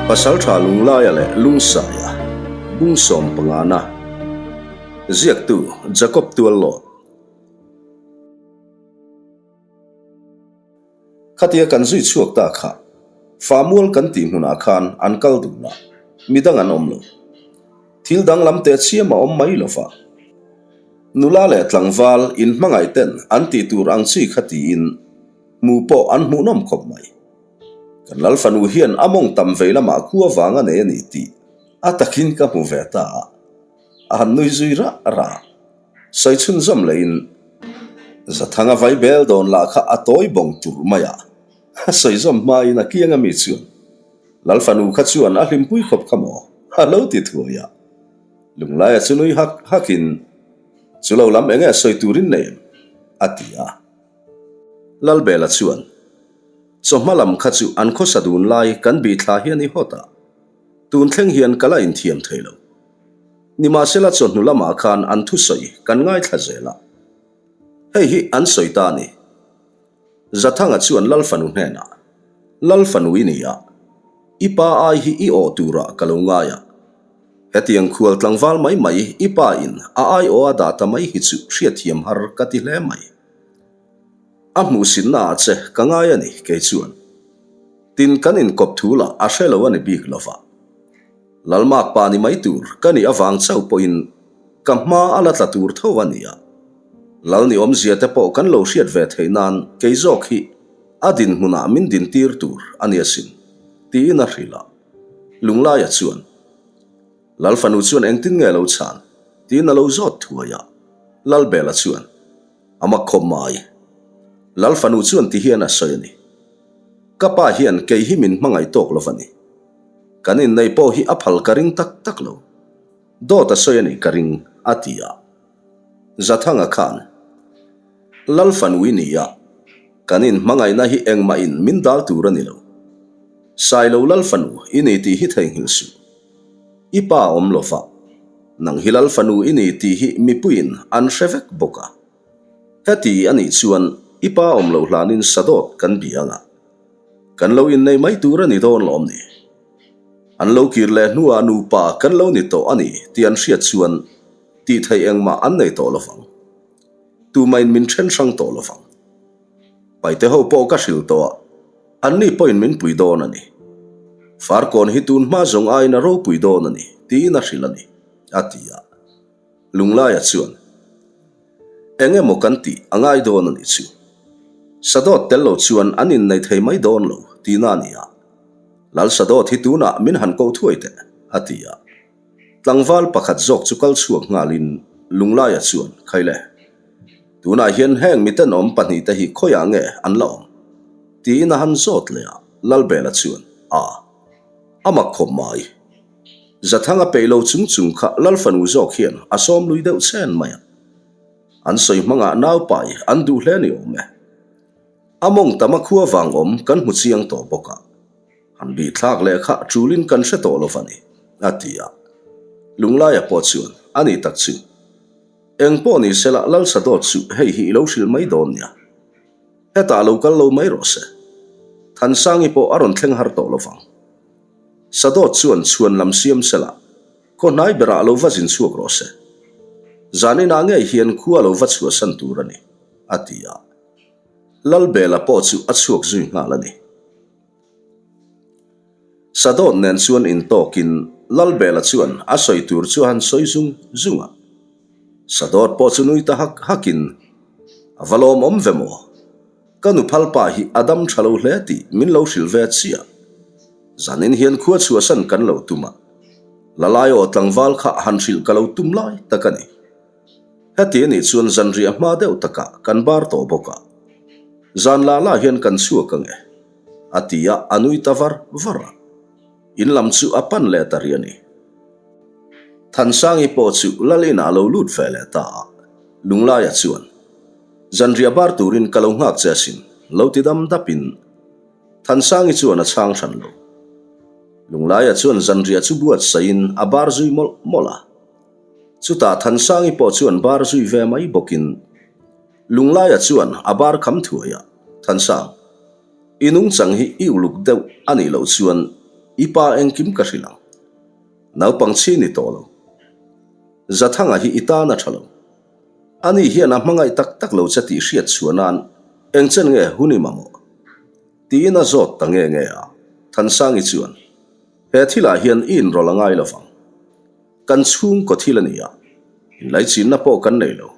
Pasaltha Lunglaia leh Lungsaia, Bungsawm pangana, Ziaktu Jacob Tuallawt. Khatia kan zui chhuak ta kha, Famual kan tih hmunah khan an kal dun a, midang an awm lo. Thil danglam teh chiam a awm mai lo va. Nula leh tlangval inhmangaih ten an tih tur ang chi kha tiin hmu pawh an hmuhnawm khawp mai. Kan Lalfanu hian a mawng tam vei lamah khua vang a nei a ni tih a takin ka hmu ve ta a, a han nui zui rah rah. Sawi chhunzawm lehin, Zathanga vai bel dawn lah kha a tawi bawng tur mai a, a sawi zawm hmain a kiang ami chuan, Lalfanu kha chuan a hlimpui khawp kha maw? a lo ti thuai a. Lunglaia chu nui hak hakin, Chu lo lam enge sawi turin nei em? a ti a. Lalbela chuan, Chawhma lam kha chu an khawsa dun lai kan bihthla hian i hawt a, tun thleng hian ka la inthiam thei lo. Nimahsela chawhnu lamah khan an thusawi kan ngaithla zel a, hei hi an sawi ta a ni. Zathanga chuan Lalfanu hnenah, Lalfanu i ni a, i pa ai hi i awh turah ka lo ngai a. Hetiang khual tlangval mai mai i pa in a ai awh a dah ta mai hi chu hriatthiam har ka ti hle mai. A hmuhsitna ah che ka ngai a ni kei chuan. Tin kan inkawp thu lah a hre lo a ni bik lova. Lalmak pa ni mai tur ka nih avang chauh pawhin ka hma a la tla tur tho a nia. Lal ni awmzia te pawh kan lo hriat ve theih nan kei zawk hi a dinhmunah min dintir tur a ni asin, tiin a hrilh a. Lunglaia chuan, Lal fanu chuan engtin nge lo chhan? tiin a lo zawt thuai a. Lalbela chuan, A mak khawp mai. Lal fanu chuan ti hian a sawi a ni. Ka pa hian kei hi min hmangaih tawk lo va ni. Kan inneih pawh hi a phal ka ring tak tak lo. Dawt a sawi a nih ka ring, a ti a. Zathanga khan, Lal fanu i ni a, kan inhmangaihna hi engmah in min dal tur a ni lo. Sailo Lal fanu i ni tih hi theihnghilh suh. I pa a awm lo va, nang hi Lal fanu i ni tih hi mipuiin an hre vek bawk a. Heti a nih chuan i pa awm loh hlanin sadawt kan bia ang a. Kan lo innei mai tur a ni dawn lawm ni? An lo kir leh hnuah nupa kan lo ni tawh a ni tih an hriat chuan tih theih engmah an nei tawh lovang. Tumahin min then hrang tawh lovang. Paite ho pawh ka hrilh tawh a, anni pawhin min pui dawn a ni. Farkawn hi tun hma zawng aiin a ropui dawn a ni tiin a hrilh a ni, a ti a. Lunglaia chuan, Eng emaw kan tih a ngai dawn a nih chu. Sadawt tel lo chuan an innei thei mai dawn lo tihna a ni a. Lal Sadawt hi tunah min han koh thuai teh, a ti a. Tlangval pakhat zawk chu kal chhuak nghalin Lunglaia chuan, Khaile, tunah hian heng mitenawm pahnihte hi khawiah nge an la awm? tiin a han zawt leh a. Lalbela chuan, A, a mak khawp mai. Zathanga peih lo chung chung kha Lalfanu zawk hian a sawm lui deuh chen mai a. An sawi hmangah naupai an duh hle ni awm e. A mawng tam a khua vang awm kan hmu chiang tawh bawk a. Han bih thlak leh kha tulin kan hre tawh lo va ni, a ti a. Lunglaia pawh chuan, A ni tak chu. Eng pawh ni sela Lalsadawt chu hei hi i lo hrilh mai dawn nia. Hetah lo kal lo mai rawh se. Thansangi pawh a rawn thleng har tawh lo vang. Sadawt chuan chhuan lam siam sela, khaw hnai berah lo va zin chhuak rawh se. Zan inah ngei hian khua lo va chhuahsan tur a ni, a ti a. Lalbela pawh chu a chhuak zui nghal a ni. Sadawt nen chuan intawkin Lalbela chuan a sawi tur chu a han sawi zung zung a. Sadawt pawh chu nui ta hak hakin, A va lawmawm ve maw? Ka nu phal pa hi a dam tha lo hle tih min lo hrilh ve chiah. Zanin hian khua chhuahsan kan lo tum a, Lalai aw tlangval kha han hrilh ka lo tum lai tak a ni. Heti a nih chuan zanriah hma deuh takah kan bar tawh bawk a, zan lah lah hian kan chhuak ang e, a ti a, a nui ta var var a. In lam chu a pan leh ta rih a ni. Thansangi pawh chu Lalin ah lo lut ve leh ta a, Lunglaia chuan, Zanriah bar turin ka lo nghak che asin, lo ti dam dapin Thansangi chuan a chhang hran lo. Lunglaia chuan zanriah chu buatsaihin a bar zui mawlh mawlh a. Chutah Thansangi pawh chuan bar zui ve mai bawkin Lunglaia chuan a bar kham thuai a, Thansang, i nungchang hi i uluk deuh a nih loh chuan. I pa engkim ka hrilh ang. Naupang chhi ni tawh lo. Zathanga hi i tan a tha lo. Ani hian a hmangaih tak tak lo che tih hriat chhuah nan eng chen nge hun i mamawh? Tiin a zawt ta nge nge a. Thansangi chuan, He thilah hian i inrawlh a ngai lo vang. Kan chhungkaw thil a ni a, inlaichinna pawh kan nei lo.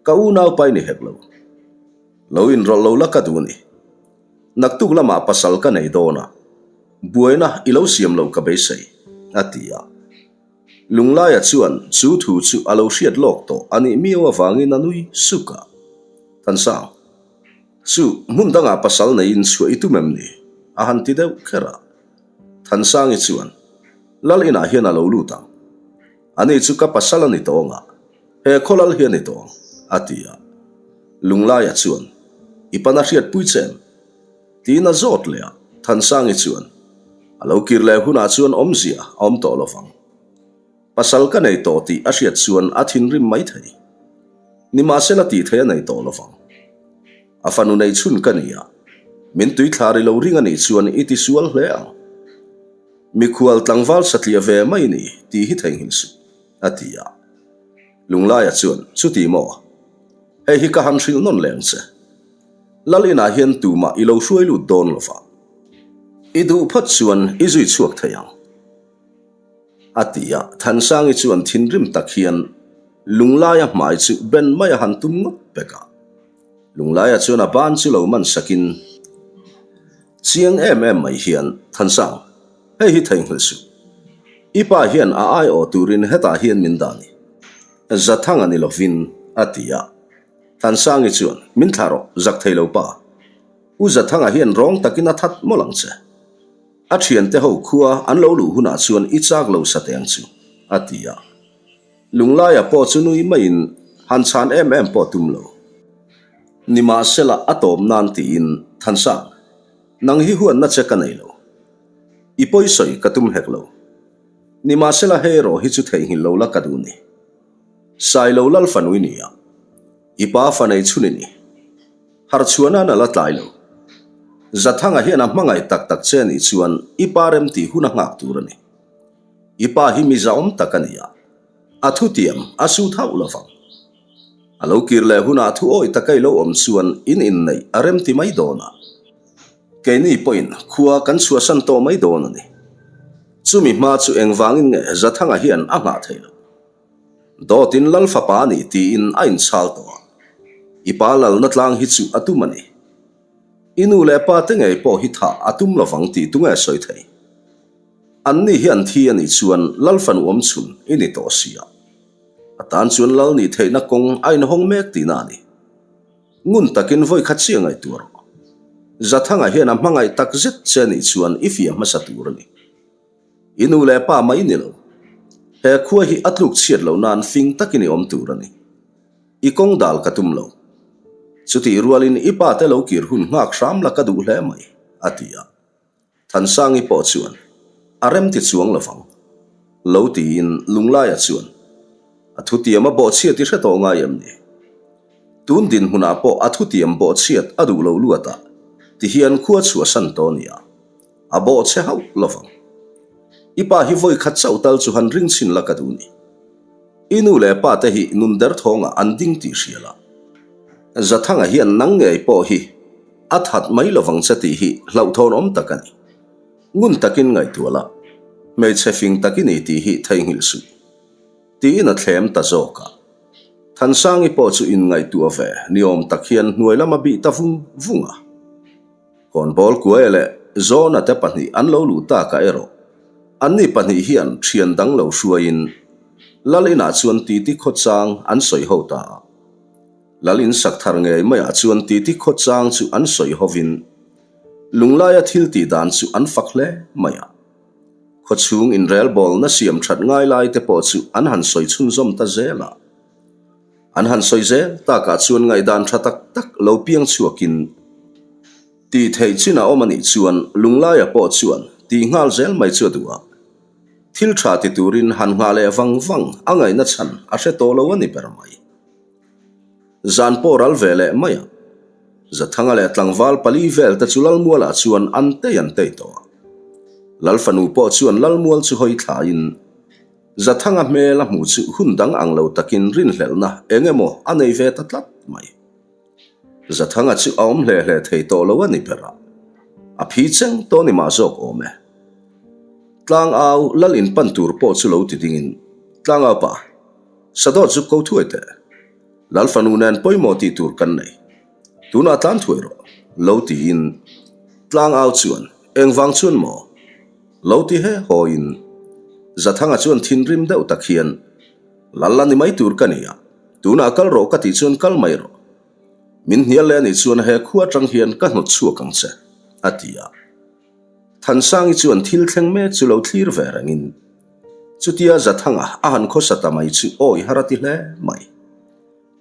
Ka unaupa i ni hek lo. Lo inrawlh lo la ka duh a ni. Naktuk lamah pasal ka nei dawn a, buaina i lo siam loh ka beisei, a ti a. Lunglaia chuan chu thu chu a lo hriat lawk tawh a nih miau avangin a nui suk a. Thansang, chu hmun dangah pasal neiin chhuah i tum em ni? a han ti deuh kher a. Thansangi chuan, Lal inah hian a lo lut ang. Ani chu ka pasal a ni tawng a, he khaw lal hi a ni tawng, a ti a. Lunglaia chuan, I pana hriatpui che em? Tiin a zawt leh a. Thansangi chuan, A lo kir leh hunah chuan awmzia a awm tawh lovang. Pasal ka nei tawh tih a hriat chuan a thinrim mai thei. Nimahsela tih theih a nei tawh lovang. A fanu nei chhun ka ni a, min tuithlar i lo ring a nih chuan i ti sual hle ang. Mikhual tlangval satliah ve mai ni tih hi theihnghilh suh, a ti a. Lunglaia chuan, Chuti maw? Hei hi ka han hrilh nawn leng che. Lal inah hian tumah i lo hruai lut dawn lo va. I duh phawt chuan i zui chhuak thei ang. A ti a, Thansangi chuan thinrim tak hian Lunglaia hmai chu ben mai a han tum ngawt pek a. Lunglaia chuan a ban chu lo man sakin, Chiang em em mai hian, Thansang, hei hi theihnghilh suh. I pa hian a aiawh turin hetah hian min dah ni. Zathanga ni lovin, a ti a. Thansangi chuan, Min thlah rawh, zak thei lo pa. U Zathanga hian rawng takin a that mawlh ang che. A thiante ho khua an lo luh hunah chuan i chak lo sa teng chu, a ti a. Lunglaia pawh chu nui maiin han chhan em em pawh tum lo. Nimahsela a tawp nan tiin, Thansang, nang hi huatna che ka nei lo. I pawi sawi ka tum hek lo. Nimahsela hei erawh hi chu theihnghilh lo la ka duh ni. Sailo lal fanui ni a, i pa fa nei chhun i ni. Harchhuah nan a la tlai lo. Zathanga hian a hmangaih tak tak che anih chuan i pa rem tih hun a nghak tur a ni. I pa hi mi zahawm tak a ni a, a thutiam a sut hauh lo vang. A lo kir leh hunah thu awih taka i lo awm chuan in inneih a rem ti mai dawn a. Keini pawhin khua kan chhuahsan tawh mai dawn a ni. Chumi hma chu engvangin nge Zathanga hian a nghah theih loh? Dawtin Lal fapa a nih tiin a inchhal tawh a, i pa lalna tlang hi chu a tum a ni. I nu leh pa te ngei pawh hi thah a tum lovang tih tunge sawi thei? Anni hi an thi a nih chuan Lal fanu awm chhun i ni tawh si a, a tan chuan Lal nih theihna kawng a inhawng mek tihna a ni. Ngun takin vawi khat chiah ngaihtuah rawh. Zathanga hian a hmangaih tak zet che a nih chuan i fiah hmasa tur a ni. I nu leh pa mai ni lo. He khua hi a tluk chhiat loh nan fing takin i awm tur a ni. I kawng dal ka tum lo. Chutih rualin i pa te lo kir hun nghak hram la ka duh hle mai, a ti a. Thansangi pawh chuan, A rem ti chuang lo vang. Lo tiin Lunglaia chuan, A thutiam a bawhchhiat i hre tawh ngai em ni? Tun dinhmunah pawh a thutiam bawhchhiat a duh lo luat a, tihian khua chhuahsan tawh a nia. A bawh che hauh lo vang. I pa hi vawi khat chauh tal chu han ring chhin la ka duh ni. I nu leh pa te hi nun derthawngah an ding tih hria la. Zathanga hian nang ngei pawh hi a that mai lo vang che tih hi hlauhthawn awm tak a ni. Ngun takin ngaihtuah la, hmeichhe fing tak i ni tih hi theihnghilh suh. Tiin a thlem ta zawk a. Thansangi pawh chu inngaihtuah ve ni awm tak hian hnuai lam a bih ta vung vung a. Kawnbawl Kuaia leh Zawna te pahnih an lo luh takah erawh anni pahnih hian thian dang lo hruaiin Lal inah chuan titi khawchang an sawi ho ta a. Lal in sak thar ngei maiah chuan titi khawchang chu an sawi hovin Lunglaia thil tih dan chu an fak hle mai a. Khawchhung inrelbawlna siam that ngai lai te pawh chu an han sawi chhunzawm ta zel a. An han sawi zel takah chuan ngaihdan tha tak tak lo piang chhuakin tih theih chin a awm a nih chuan Lunglaia pawh chuan tih nghal zel mai chu a duh a. Thil tha ti turin han nghah leh vang vang a ngaihna chhan a hre tawh lo a ni ber mai. Zan pawh ral ve leh mai a, Zathanga leh tlangval pali vel te chu Lalmualah chuan an tei an tei tawh a. Lal fanu pawh chuan Lalmual chu hawi thlain Zathanga hmel a hmuh chu hun dang ang lo takin rinhlelhna eng emaw a nei ve ta tlat mai. Zathanga chu a awm hle hle thei tawh lo a ni ber a, a phi cheng tawh ni mah zawk awm e. Tlangau lal in pan tur pawh chu lo ti dingin, Tlangau pa, Sadawt zu ko thuai teh. Lal fanu nen pawimawh tih tur kan nei. Tunah tlan thuai rawh, lo tiin Tlangau chuan engvang chuan maw? Lo ti he hawiin Zathanga chuan thinrim deuh tak hian, Lal la ni mai tur ka ni a, tunah kal rawh ka tih chuan kal mai rawh. Min hnial leh anih chuan he khua atang hian ka hnawt chhuak ang che, a ti a. Thansangi chuan thil thleng mek chu lo thlir ve rengin, chutia Zathanga a han khawsa ta mai chu awi har a ti hle mai.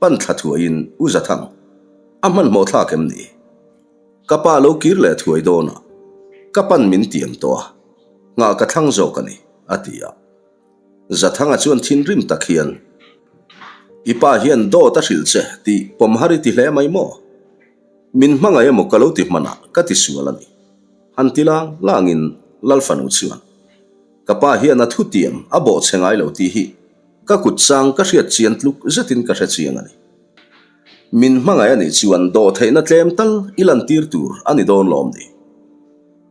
Pan thla thuaiin, U Zathang, a hmanhmawh thlak em ni? Ka pa lo kir leh thuai dawn a, ka pan min tiam tawh a, nghah ka thlang zawk a ni, a ti a. Zathanga chuan thinrim tak hian, I pa hian dawt a hrilh che tih pawm har i ti hle mai maw? Min hmangaih emaw ka lo ti hman a, ka ti sual a ni. Han ti lang langin Lalfanu chuan, Ka pa hian a thutiam a bawhchhe ngai lo tih hi ka kut chang ka hriat chian tluk zetin ka hre chiang a ni. Min hmangaih a nih chuan dawhtheihna tlem tal i lantir tur a ni dawn lawm ni?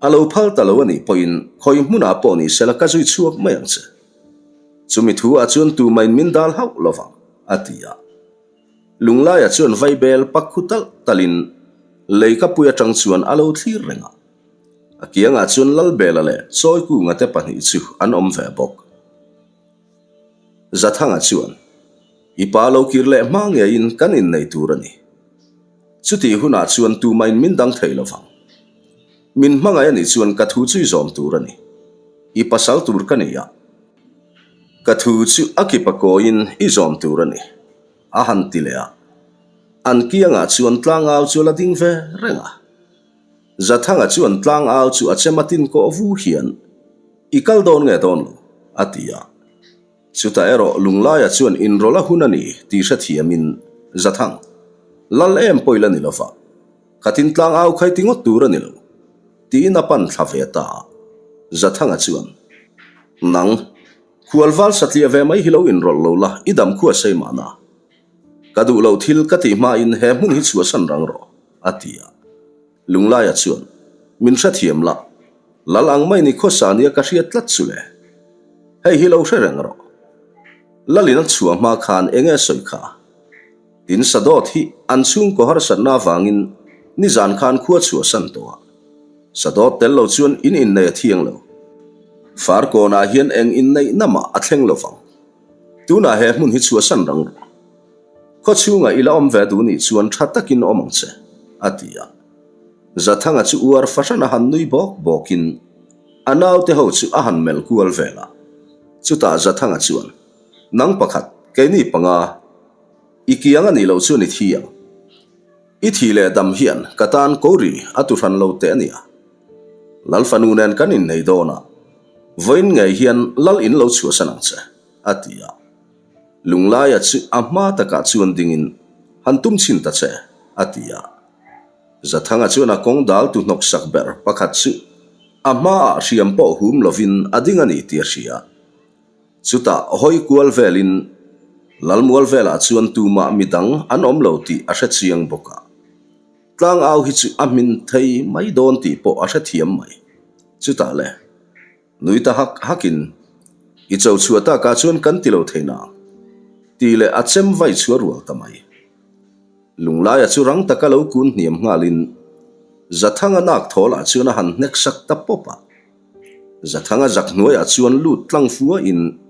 A lo phal ta lo a nih pawhin khawi hmunah pawh ni sela ka zui chhuak mai ang che. Chumi thu ah chuan tumain min dal hauh lo vang, a ti a. Lunglaia chuan vaibel pak khu talh talhin lei ka pui atang chuan a lo thlir reng a. A kiangah chuan Lalbela leh Chawikunga te pahnih chu an awm ve bawk. Zathanga chuan, I pa lo kir leh hma ngeiin kan innei tur a ni. Chutih hunah chuan tumain min dang thei lo vang. Min hmangaih a nih chuan ka thu chu i zawm tur a ni. I pasal tur ka ni a. Ka thu chu a kipa kawiin i zawm tur a ni, a han ti leh a. An kiangah chuan tlangau chu a la ding ve reng a. Zathanga chuan tlangau chu a chema tin kawh vu hian, I kal dawn nge dawn lo? a ti a. Chutah erawh Lunglaia chuan inrawlh a hun a ni tih hrethiamin, Zathang, lal em pawh i la ni lova, khatin tlangau khai ti ngawt tur a ni lo, tiin a pan thla ve ta a. Zathanga chuan, Nang, khualval satliah ve mai hi lo inrawlh lo la, i dam khua sei mahna. Ka duh loh thil ka tih hmain he hmun hi chhuahsan rang rawh, a ti a. Lunglaia chuan, Min hrethiam la, lal ang mai ni khawsa nia ka hriat tlat chu le. Hei hi lo hre reng rawh. Lalin a chhuah hma khan eng nge sawi kha? Tin Sadawt hi an chhungkaw harsatna avangin nizan khan khua chhuahsan tawh a. Sadawt tel lo chuan in inneih a thiang lo. Farkawnah hian eng inneihna mah a thleng lo vang. Tunah he hmun hi chhuahsan rang rawh. Khaw chhungah i la awm ve duh nih chuan tha takin awm ang che, a ti a. Zathanga chu uar fahran a han nui bawk bawkin a naute ho chu a han melh kual vel a. Chutah Zathanga chuan, Nang pakhat, keini panga, i kiang a nih loh chuan i thi ang. I thi leh dam hian ka tan ko ri a tu hran lo teh a nia. Lal fanu nen kan innei dawn a, vawiin ngei hian lal in lo chhuahsan ang che, a ti a. Lunglaia chu a hma takah chuan dingin, Han tum chhin ta che, a ti a. Zathanga chuan a kawng dal tu hnawksak ber pakhat chu a hmaah hriam pawh hum lovin a ding a ni tih a hria. Chutah hawi kual velin Lalmual velah chuan tumah midang an awm lo tih a hre chiang bawk a. Tlangau hi chu a hmin thei mai dawn tih pawh a hrethiam mai. Chutah le. Nui ta hak hakin, I cho chhuah takah chuan kan ti lo thei nang, tih leh a chem vai chu a rual ta mai. Lunglaia chu rang taka lo kun hniam nghalin Zathanga nak thawlah chuan a han hnek sak ta pawp a. Zathanga zak hnuaiah chuan lut tlang fuain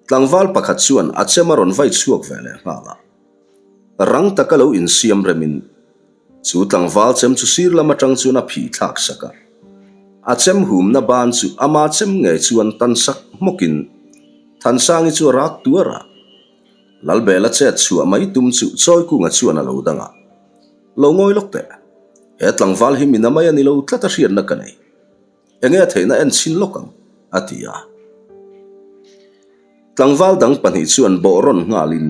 tlangval pakhat chuan a chem a rawn vai chhuak ve leh nghal a. Rang taka lo insiam remin Chu tlangval chem chu sir lam atang chuan a phih thlak sak a. A chem humna ban chu ama chem ngei chuan tan sak hmawkin Thansangi chu a rak tuar a. Lalbela chet chhuah mai tum chu Chawikunga chuan a lo dang a. Lo ngawi lawk teh. He tlangval hi mina mai a ni lo tlat a hriatna ka nei. Enge a theihna en chhin lawk ang, a ti a. Tlangval dang pahnih chuan bawh rawn nghalin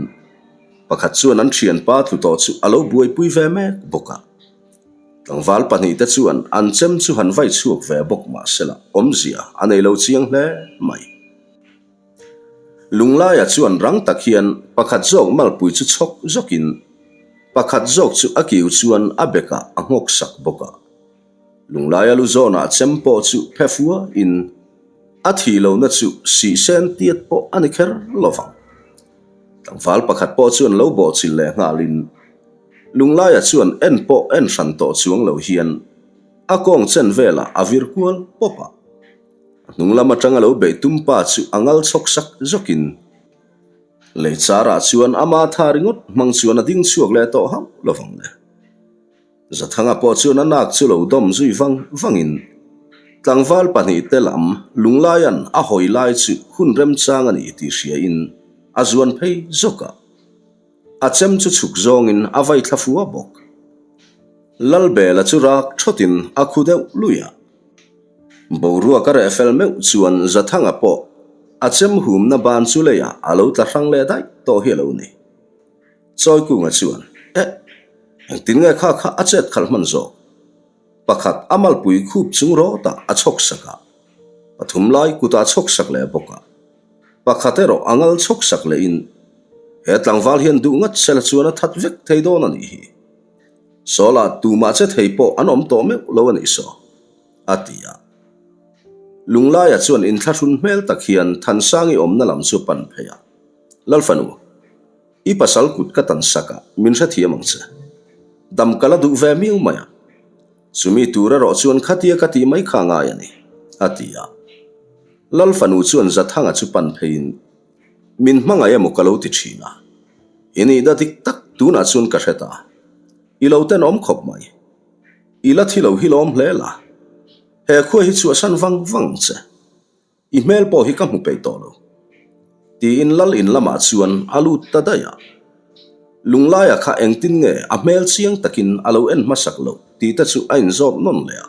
pakhat chuan an thianpa tlu tawh chu a lo buaipui ve mek bawk a. Tlangval pahnihte chuan an chem chu han vai chhuak ve bawk mah sela awmzia a nei lo chiang hle mai. Lunglaia chuan rang tak hian pakhat zawk malpui chu chhawk zawkin pakhat zawk chu a kiu chuan a bekah a nghawk sak bawk a. Lunglaia lu zawnah chem pawh chu phe fuain a thih lohna chu sihsen tiat pawh a ni kher lo vang. Tlangval pakhat pawh chuan lo bawhchilh leh nghalin Lunglaia chuan en pawh en hran tawh chuang lo hian a kawng chen velah a vir kual pawp a. A hnung lam atanga lo beih tum pa chu a ngal chhawk sak zawkin lei charah chuan ama tha ringawt hmang chuan a ding chhuak leh tawh hauh lo vang le. Zathanga pawh chuan a nak chu lo dawm zui vang vangin tlangval pahnihte lam Lunglaia'n a hawi lai chu hun remchang a ni tih hriain a zuan phei zawk a. A chem chu chhuk zawngin a vai thla fua bawk. Lalbela chu rak thawtin a khu deuh lui a. Boruak a reh fel meuh chuan Zathanga pawh a chem humna ban chu leiah a lo tla hrang leh daih tawh hi a lo ni. Chawikunga chuan, Eh, engtin nge kha kha a chet khalh hman zawk? Pakhat a malpui khup chung rawtah a chhawk sak a, pathum lai kutah a chhawk sak leh bawk a. Pakhat erawh a ngal chhawk sak lehin, He tlangval hian duh ngat sela chuan a that vek thei dawn a nih hi. Sawla tumah che thei pawh an awm tawh meuh lo a nih saw, a ti a. Lunglaia chuan inthlahrun hmel tak hian Thansangi awmna lam chu pan phei a, Lalfanu, I pasal kut ka tan sak a, min hrethiam ang che. Dam ka la duh ve miau mai a. Chumi tur erawh chuan khatia ka tih mai kha ngai a ni, a ti a. Lal fanu chuan Zathanga chu pan pheiin, Min hmangaih emaw ka lo ti thin a. I nihna dik tak tunah chuan ka hre ta. I lo tenawm khawp mai. I la thi lo hi lawm hle la. He khua hi chhuahsan vang vang ang che. I hmel pawh hi ka hmu peih tawh lo. Tiin lal in lamah chuan a lut ta daih a. Lunglaia kha engtin nge a hmel chiang takin a lo en hmasak loh tih te chu a inzawt nawn leh a.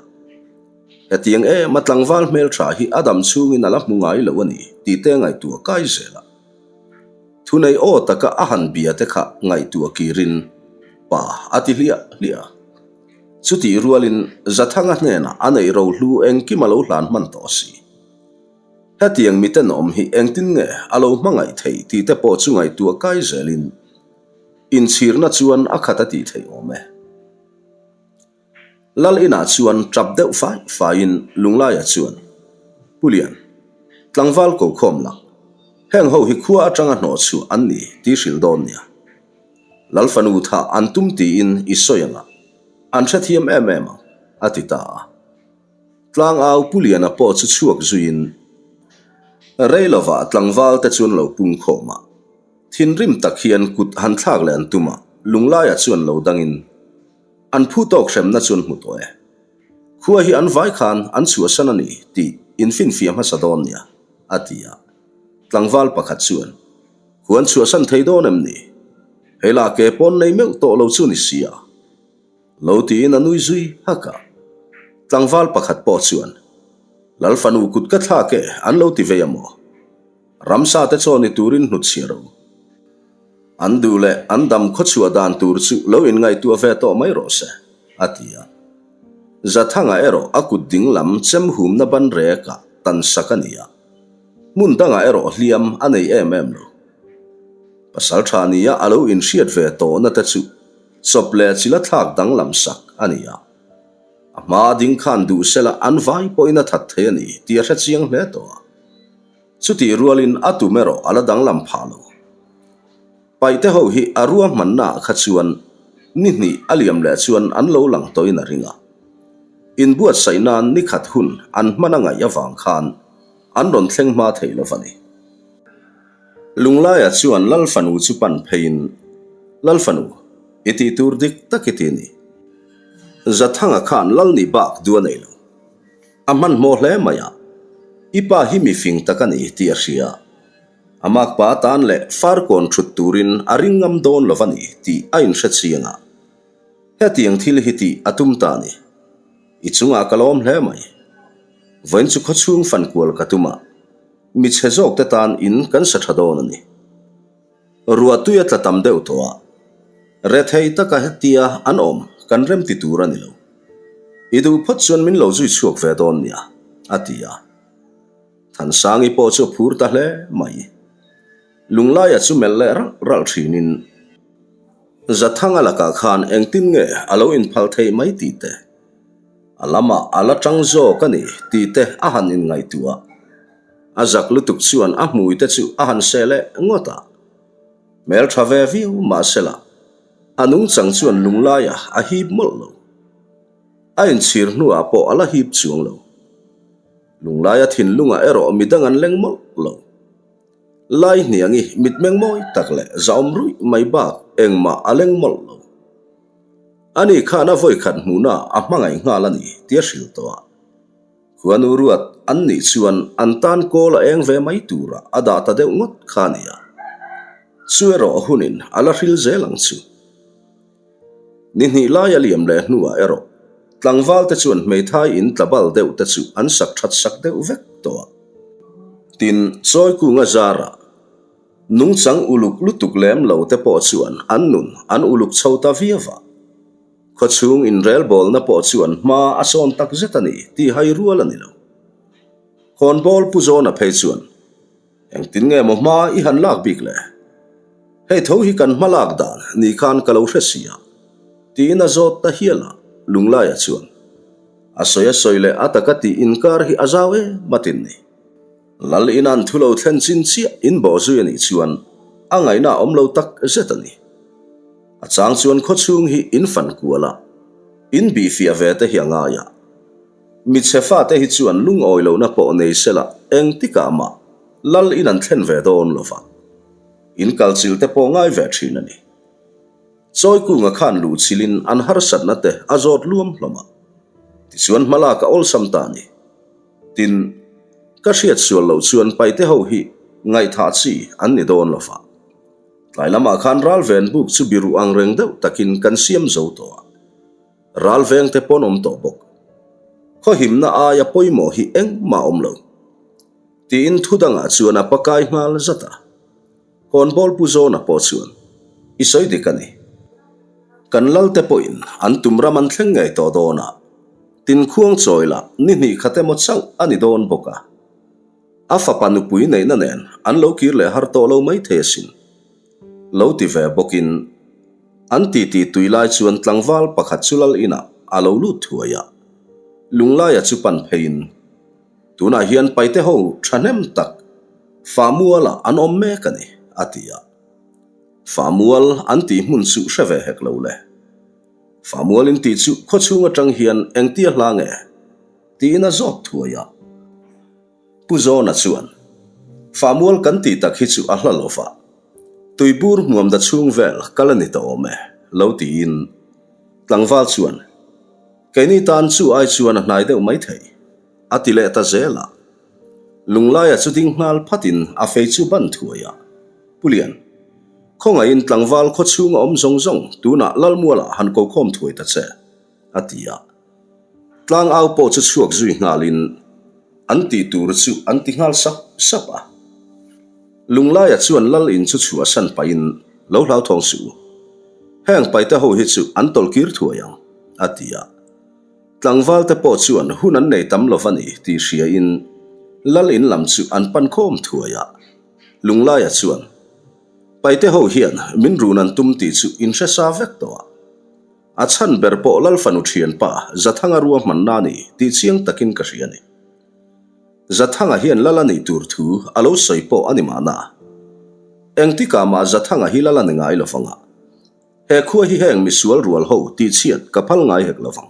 Hetiang em a tlangval hmel tha hi a dam chhungin a la hmu ngai lo a ni tih te ngaihtuah kai zel a. Thunei aw taka a han bia te kha ngaihtuah kirin pa a ti hliah hliah a. Chutih rualin Zathanga hnenah a neih rohlu engkim a lo hlan hman tawh si. Hetiang mitenawm hi engtin nge a lo hmangaih theih tih te pawh chu ngaihtuah kai zelin inchhirna chuan a khat a tih theih awm e. Lal inah chuan tap deuh fai faiin Lunglaia chuan, Pu Lian, tlangval ko khawm la, heng ho hi khua atanga hnawh chhuah an ni tih hrilh dawn nia. Lal fanu thah an tum tiin i sawi ang a, an hrethiam em em ang, a ti ta a. Tlangau Pu Liana pawh chu chhuak zuiin rei lovah tlangval te chuan lo pung khawm a, thinrim tak hian kut han thlak leh an tum a, Lunglaia chuan lo dangin an phu tawk hremna chuan hmu tawh e. Khua hi an vai khan an chhuahsan a ni tih infinfiah hmasa dawn nia, a ti a. Tlangval pakhat chuan, Khua an chhuahsan thei dawn em ni? Hei lah ke pawn nei meuh tawh lo chu ni sia. Lo tiin a nui zui hak a. Tlangval pakhat pawh chuan, Lal fanu kut ka thlak e, an lo ti vei a maw? Ramsa te chaw ni turin hnutchhiah ro. An duh leh an dam khawchhuah dan tur chu lo inngaihtuah ve tawh mai rawh se, a ti a. Zathanga erawh a kut ding lam chem humna ban rekah tan sak a ni a. Hmun dangah erawh hliam a nei em em lo. Pasal tha nia a lo inhriat ve tawhna te chu Chawp leh chila thlak danglam sak a ni a. A hma ding khan duh sela an vai pawhin a that thei a ni tih a hre chiang hle tawh a. Chutih rualin a tum erawh a la danglam phah lo. Paihte ho hi a ruahmannaah kha chuan ni hnih a liam leh chuan an lo lang tawhin a ring a. Inbuatsaih nan ni khat hun an hman a ngaih avang khan an rawn thleng hma thei lo va ni. Lunglaia chuan Lal fanu chu pan pheiin, Lal fanu, i tih tur dik tak i ti ni. Zathanga khan Lal nih bak duh a nei lo. A hmanhmawh hle mai a, i pa hi mi fing tak a ni tih a hria. A makpa atan leh farkawn thut turin a ring ngam dawn lo va ni tih a inhre chiang a. Hetiang thil hi tih a tum ta ni. I chungah ka lawm hle mai. Vawiin chu khawchhung fankual ka tum a. Mi chhe zawk te tan in kan sa tha dawn a ni. Ruah tui a tla tam deuh tawh a, rethei taka hetia an awm kan rem ti tur a ni lo. I duh phawt chuan min lo zui chhuak ve dawn nia, a ti a. Thansangi pawh chu a phur ta hle mai. Lunglaia chu melh leh ralh ralh thinin, Zathanga lakah khan engtin nge a lo inphal theih mai tih te, a lamah a la tang zawk a ni tih te a han inngaihtuah. A zak lutuk chuan a hmui te chu a han seh leh ngawt a. Hmel tha ve viau mahsela a nungchang chuan lunglaia a hip mawlh lo. A inchhir hnuah pawh a la hip chuang lo. Lunglaia thinlungah erawh midang an leng mawlh lo. Lai hniangi mitmeng mawi tak leh zahawm ruih mai bak engmah a leng mawlh lo. Ani khan a vawikhat hmuhna a hmangaih nghal a ni tia hrilh tawh a. Khuanu ruat an nih chuan an tan kawl a eng ve mai tura a dah ta deuh ngawt kha a ni a. Chu erawh hunin a la hril zel ang chu. Ni hnih lai a liam leh hnuah erawh tlangval te chuan hmeithai in tlabal deuh te chu an sak that sak deuh vek tawh a. Tin, Chawikunga zarah nungchang uluk lutuk lem lo te pawh chuan an nun an uluk chho ta viau a. Khawchhung inrelbawlna pawh chuan hma a sawn tak zet a ni tih hai rual a ni lo. Khawnbawl Pu Zawna phei chuan Engtin nge maw hma i han lak bik le? Hei tho hi kan hma lak dan ni khan ka lo hre si a, tiin a zawt ta hial a, Lunglaia chuan a sawi a sawi leh a taka tih inkar hi a zau em a tin ni. Lal in an thu lo thlen chin chiah in bawh zui a nih chuan a ngaihna a awm lo tak zet a ni. A chang chuan khawchhung hi in fan kual a, in bihfiah ve te hi a ngai a. Michhe fate hi chuan lungawi lohna pawh nei sela engtikah mah lal in an thlen ve dawn lo va, in kal chil te pawh ngai ve thin a ni. Chawikunga khan luh chilin an harsatna te a zawt luam hlawm a, tichuan hmalak a awlsam ta a ni. Tin, ka hriat sual loh chuan paite ho hi ngaihthah chi an ni dawn lo va. Tlai lamah khan ralven buk chu biruh ang reng deuh takin kan siam zo tawh a. Ral vengte pawn awm tawh bawk. Khaw himna aia pawimawh hi engmah awm lo. Tiin thu dangah chuan a pakai nghal zat a. Hawnbawl Pu Zawna pawh chuan, I sawi dik a ni. Kan lalte pawhin an tum ram an thleng ngei tawh dawn a. Tinkhuang chawi lah ni hnih khat emaw chauh a ni dawn bawk a. A fapa nupui neihna nen an lo kir leh har tawh lo maithei asin. Lo ti ve bawkin an titi tui lai chuan tlangval pakhat chu lal inah a lo lut thuai a, Lunglaia chu pan pheiin, Tunah hian paite ho thahnem tak Fahmualah an awm mek a ni, a ti a. Fahmual an tih hmun chu hre ve hek lo le. Fahmual in tih chu khawchhung atang hian engtia hla nge? tiin a zawt thuai a. Pu Zawna chuan, Fahmual kan tih tak hi chu a hla lo va, tuibur hmuam da chhung vel kal a ni ta awm e, lo tiin tlangval chuan, Keini tan chu ai chuan a hnai deuh mai thei, a ti leh ta zel a. Lunglaia chu ding nghal phatin a fei chu ban thuai a, Pu Lian, khawngaihin tlangval khaw chhunga awm zawng zawng tunah Lalmualah han ko khawm thuai ta che, a ti a. Tlangau pawh chu chhuak zui nghalin an tih tur chu an ti nghal sap sap a. Lunglaia chuan lal in chu chhuahsan pahin lo hlauthawng suh u. Heng paite ho hi chu an tawlhkir thuai ang, a ti a. Tlangval te pawh chuan hun an nei tam lo va ni tih hriain lal in lam chu an pan khawm thuai a. Lunglaia chuan, Paite ho hian min run an tum tih chu in hre sa vek tawh a. A chhan ber pawh Lalfanu thianpa Zathanga ruahmanna a ni tih chiang takin ka hria a ni. Zathanga hian Lal a nih tur thu a lo sawi pawh a ni mahna. Engtikah mah Zathanga hi Lal a ni ngai lovang a, he khua hi heng misual rual ho tihchhiat ka phal ngai hek lovang.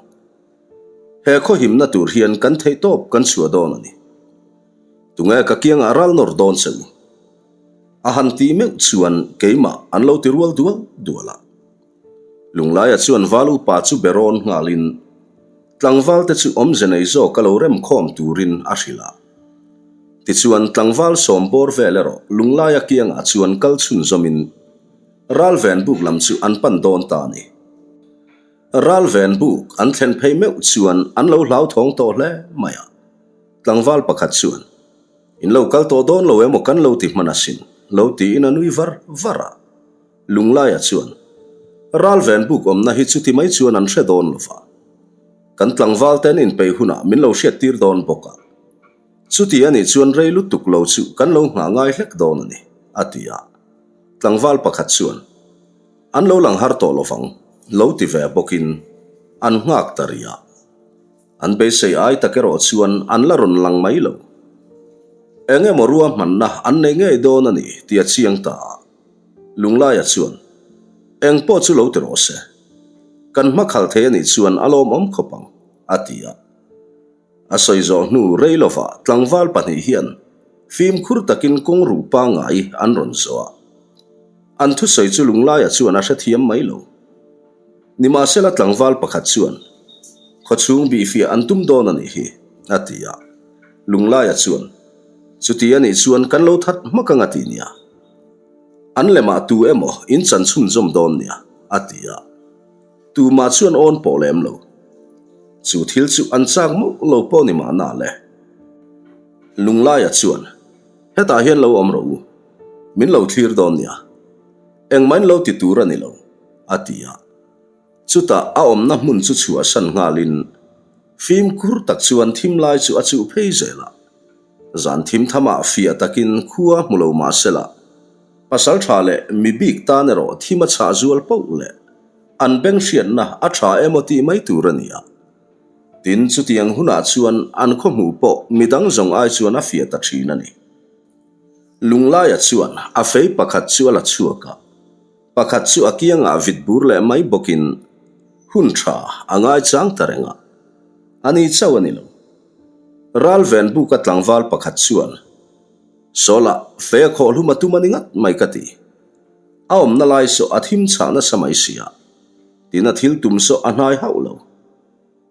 He khaw himna tur hian kan theih tawp kan chhuah dawn a ni. Tunge ka kiangah ral nawr dawn che u? A han tih meuh chuan keimah an lo ti rual dual dual a. Lunglaia chuan val upa chu be rawn nghalin tlangvalte chu awmze nei zawk a lo rem khawm turin a hrilh a. Tichuan tlangval sawm bawr vel erawh Lunglaia kiangah chuan kal chhunzawmin Ralven buk lam chu an pan dawn ta a ni. Ralven buk an thlen phei meuh chuan an lo hlauthawng tawh hle mai a. Tlangval pakhat chuan, In lo kal tawh dawn lo emaw kan lo ti hman asin, lo tiin a nui var var a. Lunglaia chuan, Ralven buk awmna hi chuti mai chuan an hre dawn lo va. Kan tlangval te an inpeih hunah min lo hriattir dawn bawk a. Chuti a nih chuan rei lutuk lo chu kan lo nghah ngai hlek dawn a ni, a ti a. Tlangval pakhat chuan, An lo lang har tawh lovang, lo ti ve bawkin an nghak ta rih a. An beisei ai tak erawh chuan an la rawn lang mai lo. Eng emaw ruahmanna an nei ngei dawn a ni tih a chiang ta a. Lunglaia chuan, Eng pawh chu lo ti rawh se. Kan hma khal thei a nih chuan a lawmawm khawp ang, a ti a. A sawi zawh hnu rei lovah tlangval pahnih hian fimkhur takin kawng ruh pangngai an rawn zawh a. An thusawi chu Lunglaia chuan a hrethiam mai lo. Nimahsela tlangval pakhat chuan, Khawchhung bihfiah an tum dawn a nih hi, a ti a. Lunglaia chuan, Chuti a nih chuan kan lo that hmak ang a ti nia. An lemah tu emaw in chan chhunzawm dawn nia, a ti a. Tumah chuan awn pawh lem lo. Chu thil chu an chak mawlh lo pawh ni mahna le. Lunglaia chuan, Hetah hian lo awm rawh u. Min lo thlir dawn nia. Engmah in lo ti tur a ni lo, a ti a. Chutah a awmna hmun chu chhuahsan nghalin fimkhur tak chuan thim lai chu a chuh phei zel a. Zan thim thamah fiah takin khua hmu lo mah sela, pasal tha leh mi bik tan erawh thim a chhah zual poh leh an beng hriatna a tha emaw tih mai tur a ni a. Tin, chutiang hunah chuan an khaw hmuh pawh midang zawng ai chuan a fiah ta thin a ni. Lunglaia chuan a fei pakhat chu a la chhuak a, pakhat chu a kiangah vit bur leh mai bawkin hun tha a ngaichang ta reng a, a ni chauh a ni lo. Ral ven buka tlangval pakhat chuan, Sawlah, fei a khawh hlum a tum a ni ngat mai ka ti. A awmna lai saw a thim chhah nasa mai si a, tin a thil tum saw a hnai hauh lo.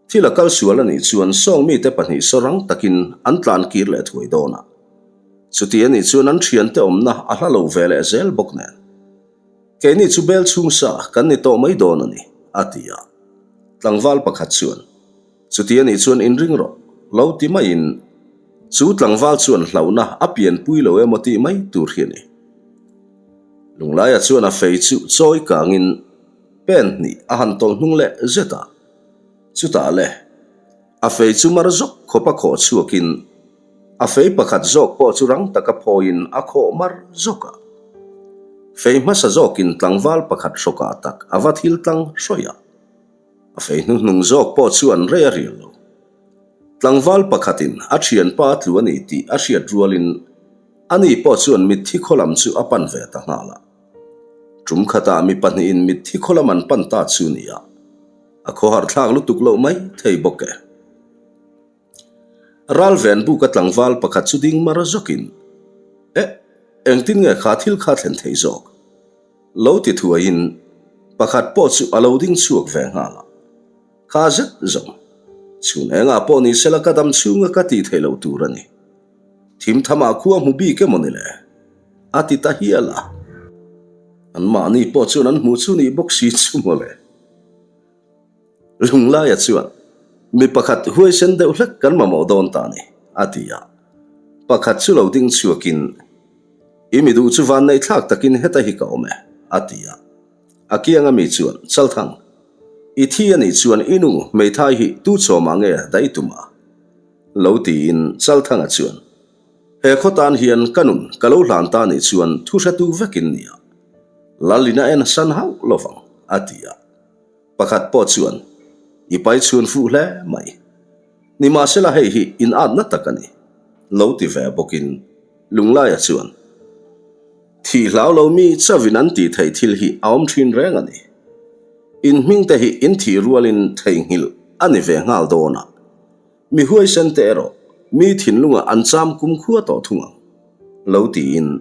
Thil a kal sual a nih chuan sawng mite pahnih saw rang takin an tlan kir leh thuai dawn a. Chuti a nih chuan an thiante awmna a hla lo ve leh zel bawk nen. Keini chu bel chhung sa kan ni tawh mai dawn a ni, a ti a. Tlangval pakhat chuan, Chuti a nih chuan inring rawh, lo ti maiin chu tlangval chuan hlauhna a pianpui lo emaw tih mai tur hi a ni. Lunglaia chuan a fei chu chawi kangin pen hnih a han tawlh hnung leh zet a. Chutah le, a fei chu mar zawk khawp a khawh chhuakin a fei pakhat zawk pawh chu rang taka phawiin a khawh mar zawk a. Fei hmasa zawkin tlangval pakhat hrawkah tak a va thil tlang hrawih a. A fei hnuhnung zawk pawh chu an rei a rial lo. Tlangval pakhatin a thianpa a tlu a ni tih a hriat rualin ani pawh chuan mitthi khaw lam chu a pan ve ta nghal a. Tum khatah mi pahnihin mitthi khaw lam an pan ta chu nia. A khawhar thlak lutuk loh mai thei bawk e. Ral ven buka tlangval pakhat chu ding mar zawkin, Eh, engtin nge kha thil kha thlen thei zawk? Lo ti thuaiin pakhat pawh chu a lo ding chhuak ve nghal a. Kha zet zawng, chhun engah pawh ni sela ka dam chhunga ka tih theih loh tur a ni. Thim thamah khua hmu bik emaw ni le? A ti ta hial a. Anmahni pawh chuan an hmuh chu nih bawk si chu maw le. Lunglaia chuan, Mi pakhat huaisen deuh hlek kan mamawh dawn ta ni, a ti a. Pakhat chu lo ding chhuakin, I mi duh chu van neih thlak takin heta hi ka awm e, a ti a. A kianga mi chuan, Chalthang, i thi a nih chuan i nu hmeithai hi tu chawmah nge daih tum a? Lo tiin Chalthanga chuan, He khaw tan hian ka nun ka lo hlan ta nih chuan thu hretu vekin nia. Lalin a en san hauh lovang, a ti a. Pakhat pawh chuan, I pai chhun fuh hle mai. Nimahsela hei hi in atna tak a ni, lo ti ve bawkin Lunglaia chuan, Thih hlau lo mi chauhin an tih theih thil hi a awm thin reng a ni. In hmingte hi in thih rualin theihnghilh a ni ve nghal dawn a. Mi huaisen te erawh mi thinlungah an cham kum khua tawh thung ang, lo tiin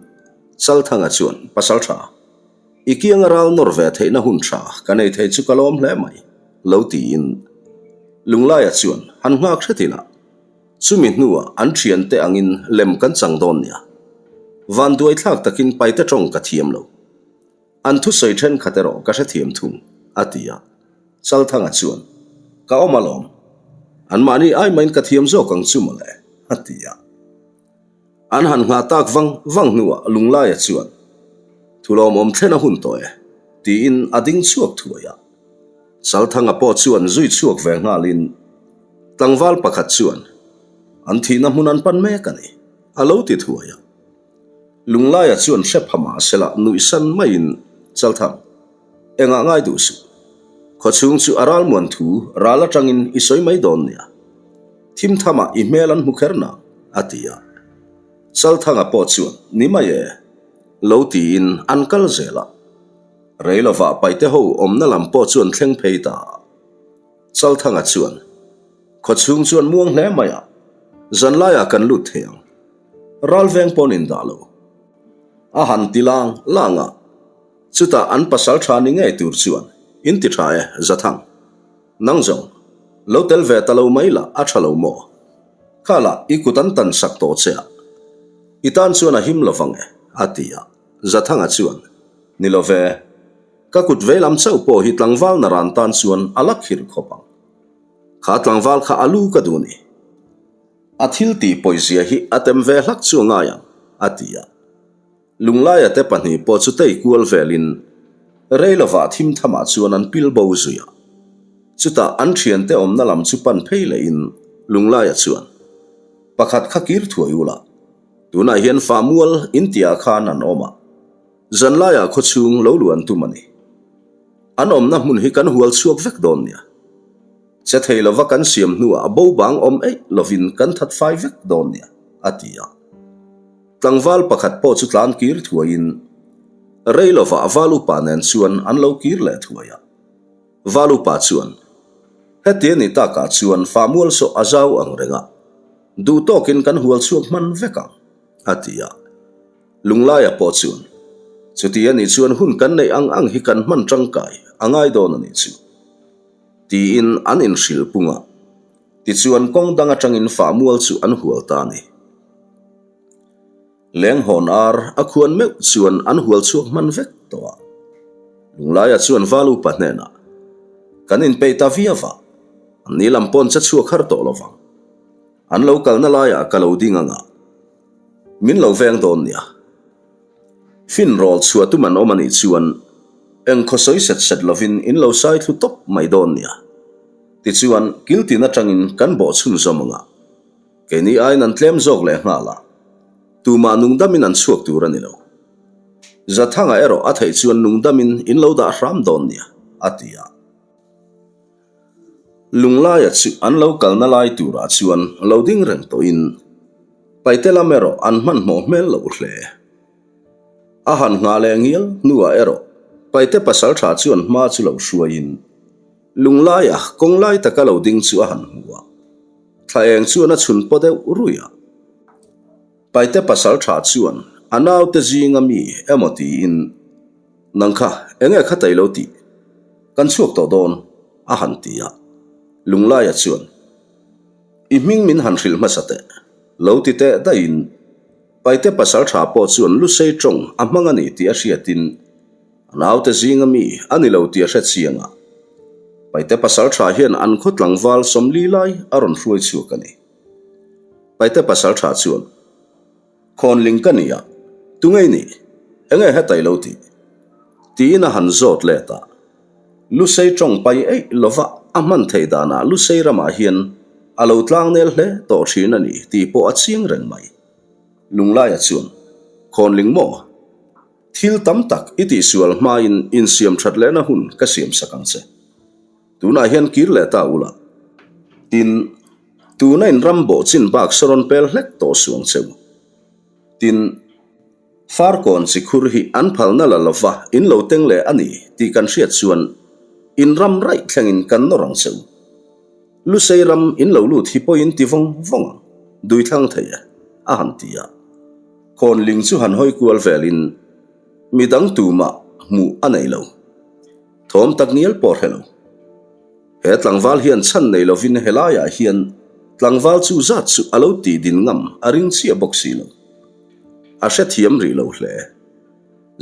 Chalthanga chuan pasal tha, i kianga ral nawr ve theihna hun tha ka nei thei chu ka lawm hle mai, lo tiin Lunglaia chuan han nghak hret ila, chumi hnuah an thiante angin lem kan chang dawn nia. Vanduaithlak takin paite tawng ka thiam lo. An thusawi thenkhat erawh ka hrethiam thung, a ti a. Chalthanga chuan, Ka awm alawm. Anmahni ai main ka thiam zawk ang chu mawle, a ti a. An han nghah tak vang vang hnuah Lunglaia chuan, Thulawmawm thlen a hun tawh e, tiin a ding chhuak thuai a. Chalthanga pawh chuan zui chhuak ve nghalin. Tlangval pakhat chuan, An thihna hmun an pan mek a ni, a lo ti thuai a. Lunglaia chuan hre pha mah sela nuihsan maiin, Chalthang, engah ngai duh suh. Khawchhung chu a ralmuan thu ral atangin i sawi mai dawn nia. Thim thamah i hmel an hmu kher nang, a ti a. Chalthanga pawh chuan, Ni mai e, lo tiin an kal zel a. Rei lovah paite ho awmna lam pawh chu an thleng phei ta a. Chalthanga chuan, Khawchhung chuan muang hle mai a, zanlaiah kan lut thei ang. Ralveng pawn indah lo. A han ti lang lang a, chutah an pasal tha ni ngei tur chuan, In ti tha e, Zathang. Nang zawng, lo tel ve ta lo mai lah a tha lo maw? Kha lah i kut an tan sak tawh che a, i tan chuan a him lo vang e, a ti a. Zathanga chuan, Ni lo ve, ka kut vei lam chauh pawh hi tlangval naran tan chuan a la khirh khawp ang. Kha tlangval kha a lu ka duh ni. A thil tih pawizia hi a tem ve hlak chu a ngai ang, a ti a. Lunglaia te pahnih pawh chu tei kual velin rei lovah thim thamah chuan an pil bo zui a. Chutah an thiante awmna lam chu pan phei lehin Lunglaia chuan, Pakhat kha kir thuai ula, tunah hian fahmual intiah khan an awm a, zanlaiah khawchhung lo luan tum a ni. An awmna hmun hi kan hual chhuak vek dawn nia. Che thei lova kan siam hnuah a bo bang awm eih lovin kan that fai vek dawn nia, a ti a. Tlangval pakhat pawh chu tlan kir thuaiin rei lovah val upa nen chuan an lo kir leh thuai a. Val upa chuan, Heti a nih takah chuan fahmual sawh a zau ang reng a, duh tawkin kan hual chhuak hman vek ang, a ti a. Lunglaia pawh chuan, Chuti a nih chuan hun kan neih ang ang hi kan hman tangkai a ngai dawn a nih chu. Tiin an inhrilh pung a, tichuan kawng dang atangin fahmual chu an hual ta a ni. Lenghawn ar a khuan meuh chuan an hual chhuak hman vek tawh a. Lunglaia chuan Valu pa hnenah, Kan inpeih ta viau va, an ni lam pawn che chhuak har tawh lo vang. An lo kalna laiah ka lo ding ang a, min lo veng dawn nia. Fin rawl chhuah tum an awm a nih chuan eng khaw sawi set set lovin in lo sai thlu tawp mai dawn nia. Tichuan, kiltin atangin kan bawh chhunzawm ang a, keini aiin an tlem zawk leh nghal a, tumah nungdamin an chhuak tur a ni lo. Zathanga erawh a theih chuan nungdamin in lo dah hram dawn nia, a ti a. Lunglaia chu an lo kalna lai turah chuan lo ding reng tawhin Paite lam erawh an hmanhmawh hmel loh hle. A han nghah leh ngial hnuah erawh Paite pasaltha chuan hma chu lo hruaiin Lunglaia kawng lai taka lo ding chu a han hmu a, thla eng chuan a chhun paw deuh ruih a. Paite pasaltha chuan a naute zinga mi emaw tiin Nang kha eng nge kha tai lo tih? Kan chhuak tawh dawn, a han ti a. Lunglaia chuan, I hming min han hrilh hmasa teh, lo ti teh daihin Paite pasal tha pawh chuan Lusei tawng a hmang a ni tih a hriatin a naute zinga mi a ni lo tih a hre chiang a. Paite pasal tha hian an khaw tlangval 40 lai a rawn hruai chhuak a ni. Paite pasal tha chuan. Khawnling ka nia, tunge i nih? Enge heta i lo tih? Tiin a han zawt let a. Lusei tawng pai eih lova a hman theih danah Lusei ramah hian a lo tlangnel hle tawh thin a ni tih pawh a chiang reng mai. Lunglaia chuan, Khawnling maw? Thil tam tak i tihsual hmain insiam that lehna hun ka siamsak ang che. Tunah hian kir leh ta ula. Tin, tuna in ram bawh chin bak saw rawn pel hlek tawh suh ang che u. Tin, Farkawn chi khur hi an phalna la lova in lo teng leh a ni tih kan hriat chuan in ram raih thlengin kan nawr ang che u. Lusei ram in lo lut hi pawhin ti vawng vawng ang, dui thlang thei e, a han ti a. Khawnling chu han hawi kual velin midang tumah hmuh a nei lo. Thawm tak ngial pawh hre lo. He tlangval hian chhan nei lovin helaiah hian tlangval chu zat chu a lo tih din ngam a ring chiah bawk si lo. A hrethiam rih lo hle.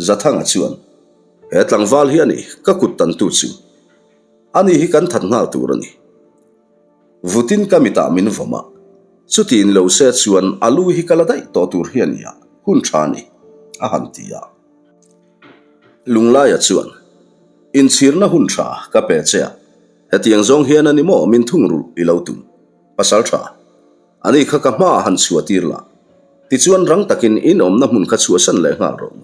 Zathanga chuan, He tlangval hi a ni, ka kut tantu chu. Ani hi kan that nghal tur a ni. Vutin ka mitah min vawm a, chutiin lo se chuan a lu hi ka la daih tawh tur hi a nia, hun tha a ni, a han ti a. Lunglaia chuan, Inchhirna hun tha ka pe che a, hetiang zawng hian a ni maw min thungrulh i lo tum? Pasal tha, ani kha ka hmaah han chhuah tir la, tichuan rang takin in awmna hmun kha chhuahsan leh nghal rawh u.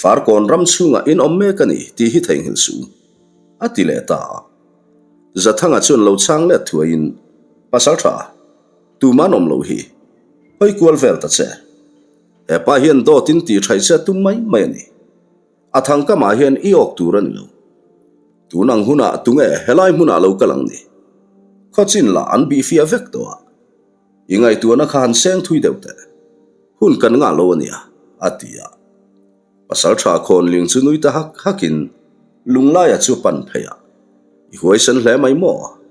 Farkawn ram chhungah in awm mek a ni tih hi theihnghilh suh u, a ti leh ta a. Zathanga chuan lo chhang let thuaiin, Pasal tha, tuman awm lo hi, hawi kual vel ta che. He pa hian dawt in tih thaih che tum mai mai a ni. A thangkamah hian i awk tur a ni lo. Tun ang hunah tunge helai hmunah lo kal ang ni? Khawchin lah an bihfiah vek tawh a. I ngaihtuahna kha han seng thui deuh teh. Hun kan ngah lo a nia, a ti a. Pasalṭha Khawnling chu nui ta hak hakin Lunglaia chu a pan phei a. I huaisen hle mai maw?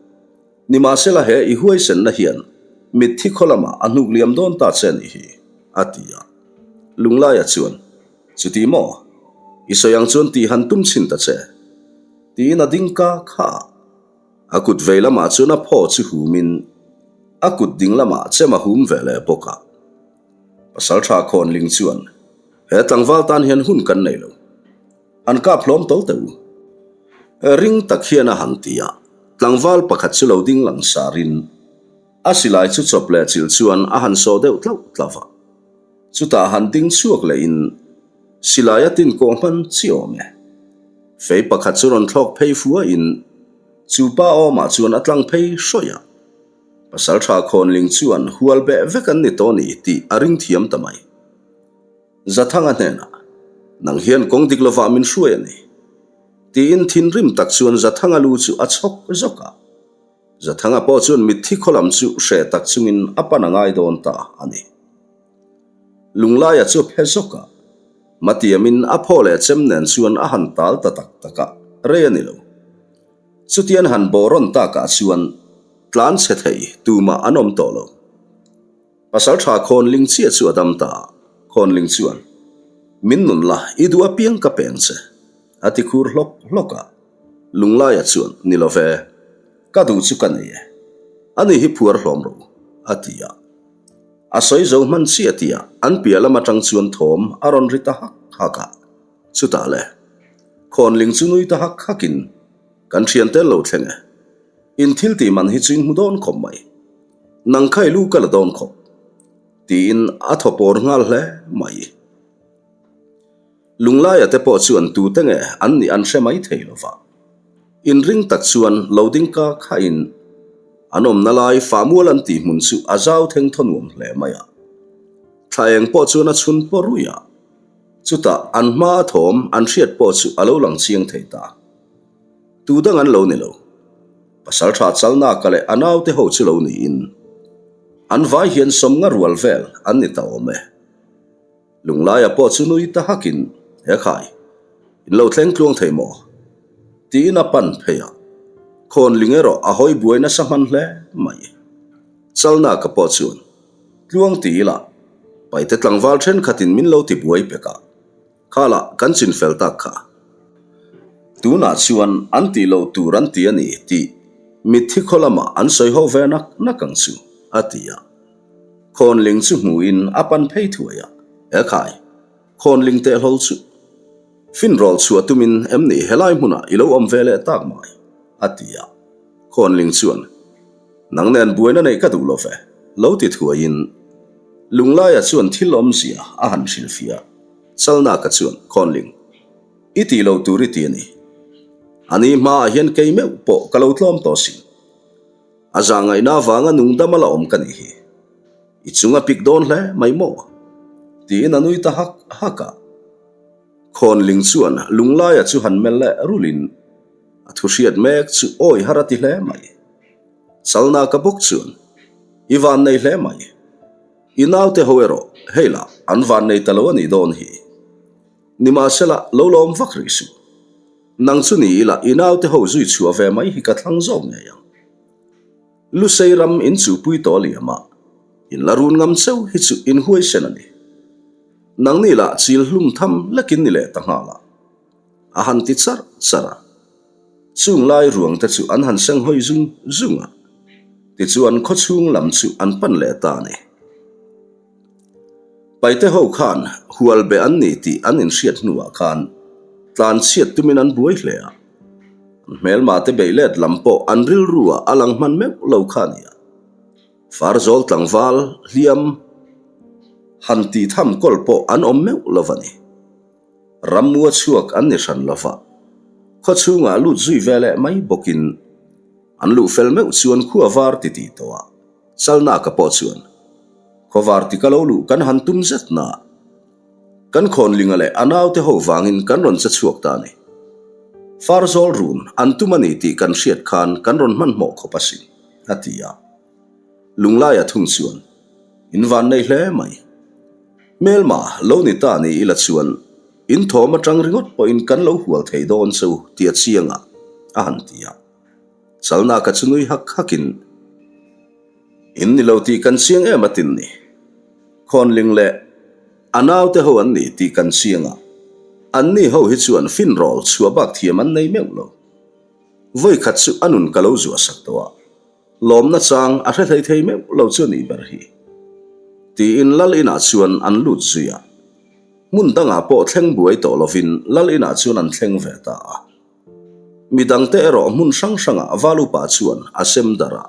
Nimahsela he i huaisenna hian mitthi khaw lamah a hnuk liam dawn ta che a nih hi, a ti a. Lunglaia chuan, Chuti maw? I sawi ang chuan tih han tum chhin ta che. Tiin a ding ka kha a. A kut vei lamah chuan a phaw chu humin a kut ding lamah chem a hum ve leh bawk a. Pasalṭha Khawnling chuan, He tlangval tan hian hun kan nei lo. An kap hlawm tawlh teh u. Ring tak hian a han ti a, tlangval pakhat chu lo ding lang sarin a silai chu chawp leh chilh chuan a han sawh deuh tlauh tlauh a. Chutah han ding chhuak lehin silai a tin kawh hman chi awm e. Fei pakhat chu rawn thlawk phei fuahin chu pa awmah chuan a tlang phei hrawih a. Pasalṭha Khawnling chuan hual beh vek an ni tawh ni tih a ring thiam ta mai. Zathanga hnenah, Nang hian kawng dik lovah min hruai a ni. Tiin thinrim tak chuan Zathanga lu chu a chhawk zawk a. Zathanga pawh chuan mitthi khaw lam chu hreh tak chungin a pan a ngai dawn ta a ni. Lunglaia chu a phe zawk a, Matiamin a phaw leh chem nen chuan a han tal ta tak tak a, rei a ni lo. Chutian han bawh rawn takah chuan tlan chhe thei tumah an awm tawh lo. Pasalṭha Khawnling chiah chu a dam ta a, Khawnling chuan, Min nun la, i duh apiang ka peng che, a ti khur hlawk hlawk a. Lunglaia chuan, Ni lo ve, ka duh chu ka nei e, ani hi phuar hlawm rawh u, a ti a. A sawi zo hman chiah tih ah an piah lam aṭang chuan thawm a rawn ri ta hak hak a. Chutah le, Khawnling chu nui ta hak hakin, Kan ṭhian tel lo thleng e, in thil tih man hi chu in hmu dawn khawp mai. Nang kha i lu ka la dawn khawp, tiin a thaw pawr nghal hle mai. Lunglaia te pawh chuan tute nge an nih an hre mai thei lo va. Inring tak chuan lo ding ka khain an awmna lai fahmual an tih hmun chu a zau theng thaw nuam hle mai a. Thla eng pawh chuan a chhun pawh ruih a, chutah an hma a thawm an hriat pawh chu a lo lang chiang thei ta. Tu dang an lo ni lo. Pasalṭha Chalnaka leh a naute ho chu lo niin an vai hian sawmnga rual vel an ni ta awm e. Lunglaia pawh chu nui ta hakin, He khai, in lo thleng tluang thei maw? Tiin a pan phei a, Khawnling erawh a hawi buai nasa hman hle mai. Chalnaka pawh chuan, Tluang ti ila, Paite tlangval thenkhatin min lo ti buai pek a, Khalah kan chin fel tak kha. Tunah chuan an tih loh tur an ti a ni tih mitthi khaw lamah an sawi ho ve nak nak ang chu, a ti a. Khawnling chu hmuhin a pan phei thuai a, He khai, khawnling tehhlawl chu. Finrawl chhuah tumin em ni helai hmunah i lo awm ve leh tak mai, a ti a. Khawnling chuan, Nang nen buaina neih ka duh lo ve, lo ti thuaiin Lunglaia chuan thil awmzia a han hrilhfiah. Chalnaka chuan, Khawnling, i tih lo tur i ti a ni. A ni hmaah hian kei meuh pawh ka lo tlawm tawh sin. A zahngaihna avanga nungdam a la awm ka nih hi. I chung a pik dawn hle mai maw? Tiin a nui ta hak hak a. Khawnling chuan Lunglaia chu han melh leh rulhin a thu hriat mek chu awi har a ti hle mai. Chalnaka bawk chuan, I vannei hle mai. I naute ho erawh hei lah an vannei ta lo a nih dawn hi. Nimahsela, lo lawm vak rih suh. Nang chu ni ila i naute ho zui chhuah ve mai hi ka thlang zawk ngei ang. Lusei ram in chuhpui tawh liam a, in la run ngam cheu hi chu in huaisen a ni. Nangni lah chil hlum tham lekin ni leh ta nghal a. A han ti charh charh a. Chung lai ruang te chu an han seng hawi zung zung a, tichuan khawchhung lam chu an pan leh ta a ni. Paite ho khan hual be an ni tih an inhriat hnuah khan tlan chhiat tumin an buai hle a, an hmelma te beih let lam pawh an rilru ah a lang hman meuh lo kha a ni a. Farzawl tlangval hliam han tih tham kawl pawh an awm meuh lo a ni. Rammua chhuak an ni hran lo va, khaw chhungah lut zui ve leh mai bawkin an luh fel meuh chuan khua var ti tih tawh a, Chalnaka pawh chuan khaw var ti ka lo luh kan han tum zet na. Kan khawnlinga leh a naute ho vangin kan rawn che chhuak ta a ni. Farzawl run an tum a ni tih kan hriat khan kan rawn hmanhmawh khawp asin, a ti a. Lunglaia thung chuan, In van nei hle mai. Hmelma lo ni ta ni ila chuan in thawm atang ringawt pawhin kan lo hual thei dawn che u ti a chiang a, a han ti a. Chalnaka chu nui hak hakin, In ni lo tih kan chiang em atin ni. Khawnling leh a naute ho an ni tih kan chiang a, anni ho hi chuan finrawl chhuah bak thiam an nei meuh lo. Vawi khat chu a nun ka lo zuah sak tawh a, lawmna chang a hre hlei thei meuh lo chu a nih ber hi. Tiin Lal inah chuan an lut zui a, hmun dangah pawh thleng buai tawh lovin Lal inah chuan an thleng ve ta a. Midangte erawh hmun hrang hrangah Valupa chuan a sem darh a.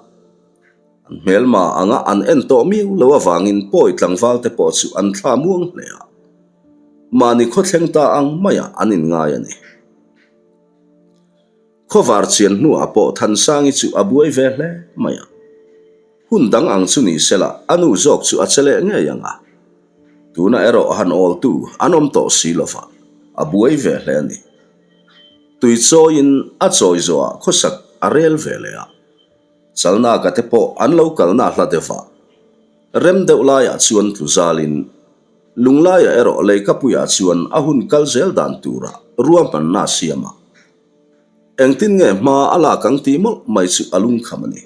An hmelma anga an en tawh miau lo avangin pawi tlangval te pawh chu an thla muang hle a. Mahni khawthleng ta ang maiah an inngai a ni. Khawvar chian hnuah pawh Thansangi chu a buai ve hle mai a. Hun dang ang chu ni sela a nu zawk chu a che leh ngei ang a. Tunah erawh han awltu an awm tawh si lova, a buai ve hle a ni. Tui chawiin a chawi zawhah khawsak a rel ve leh a. Chalnaka te pawh an lo kalna hla deuh a, rem deuh laiah chuan tlu zalin, Lunglaia erawh leikapuiah chuan a hun kal zel dan tura ruahmanna a siam a. Engtin nge hma a lak ang tih mawlh mai chu a lungkham a ni.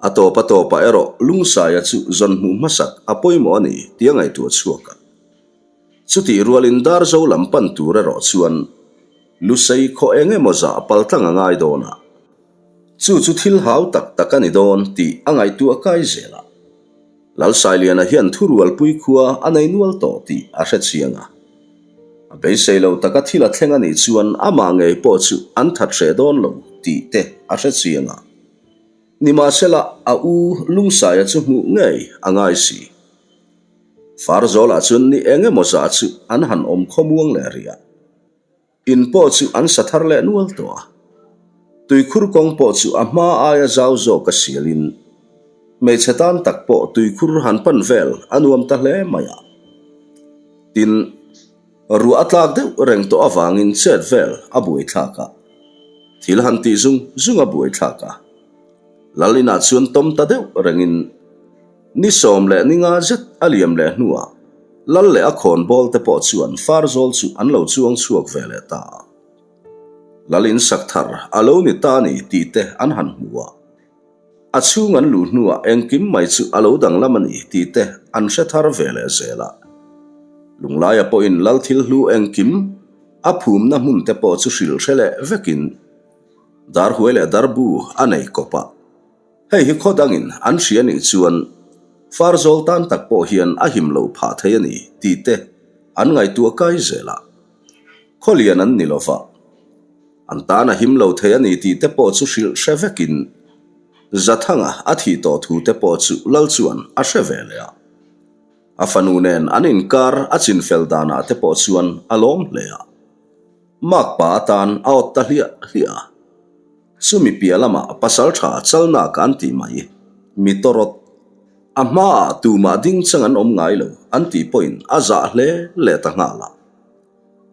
A tawp a tawpah erawh Lungsaia chu zawn hmuh hmasak a pawimawh a ni tia ngaihtuah chhuak a. Chutih rualin Darzo lam pan tur erawh chuan Lusei khaw eng emaw zah paltlang a ngai dawn a. Chu chu thil hau tak tak a ni dawn tih a ngaihtuah kai zel a. Lalsailiana hian thurualpui khua a nei nual tawh tih a hre chiang a. A beisei lo taka thil a thleng a nih chuan amah ngei pawh chu an that hreh dawn lo tih te a hre chiang a. Nimahsela a u Lungsaia chu hmuh ngei a ngai si. Farzawlah chuan ni eng emaw zah chu an han awm khawmuang leh rih a. In pawh chu an sa thar leh nual tawh a, tuikhur kawng pawh chu a hma aia zau zawk a sialin hmeichhe tan tak pawh tuikhur han pan vel a nuam ta hle mai a. Tin, ruah a tlak deuh reng tawh avangin chet vel a buaithlak a, thil han tih zung zung a buaithlak a. Lal inah chuan tawm ta deuh rengin Ni 15 zet a liam leh hnuah Lal leh a khawnbawl te pawh chuan Farzawl chu an lo chuang chhuak ve leh ta a. Lal in sak thar a lo ni ta ni tih te an han hmu a. A chhung an luh hnuah engkim mai chu a lo danglam a ni tih te an hre thar ve leh zel a. Lunglaia pawhin Lal thil hlu engkim a phumna hmun te pawh chu hrilh hre leh vekin Darhuai leh Darbu a nei kawp a. Hei hi khaw dangin an hria nih chuan Farzawl tan tak pawh hian a him lo phah thei a ni tih te an ngaihtuah kai zel a. Khaw lian an ni lova, an tan a him lo thei a ni tih te pawh chu hrilh hre vekin Zathanga a thih tawh thu te pawh chu Lal chuan a hre ve leh a. A fanu nen an inkar a chinfel danah te pawh chuan a lawm hle a. Makpa atan a awt ta hliah hliah a. Chumi piah lamah pasal tha chalnak an tih mai, mi tawrawt. A hmaah tumah ding chang an awm ngai lo an tih pawhin a zah hle leh ta nghal a.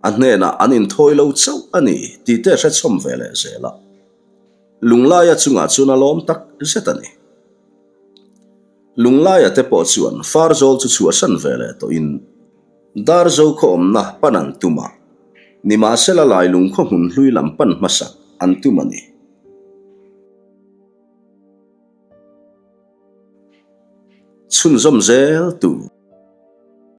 A hnenah an inthawi lo chauh a ni tih te hre chhawm ve leh zel a. Lunglaia chungah chuan a lawm tak zet a ni. Lunglaia te pawh chuan Farzawl chu chhuahsan ve leh tawhin Darzo khaw awmna pan an tum a, nimahsela Lailung khaw hmun hlui lam pan hmasak an tum a ni. Chhunzawm zel tu.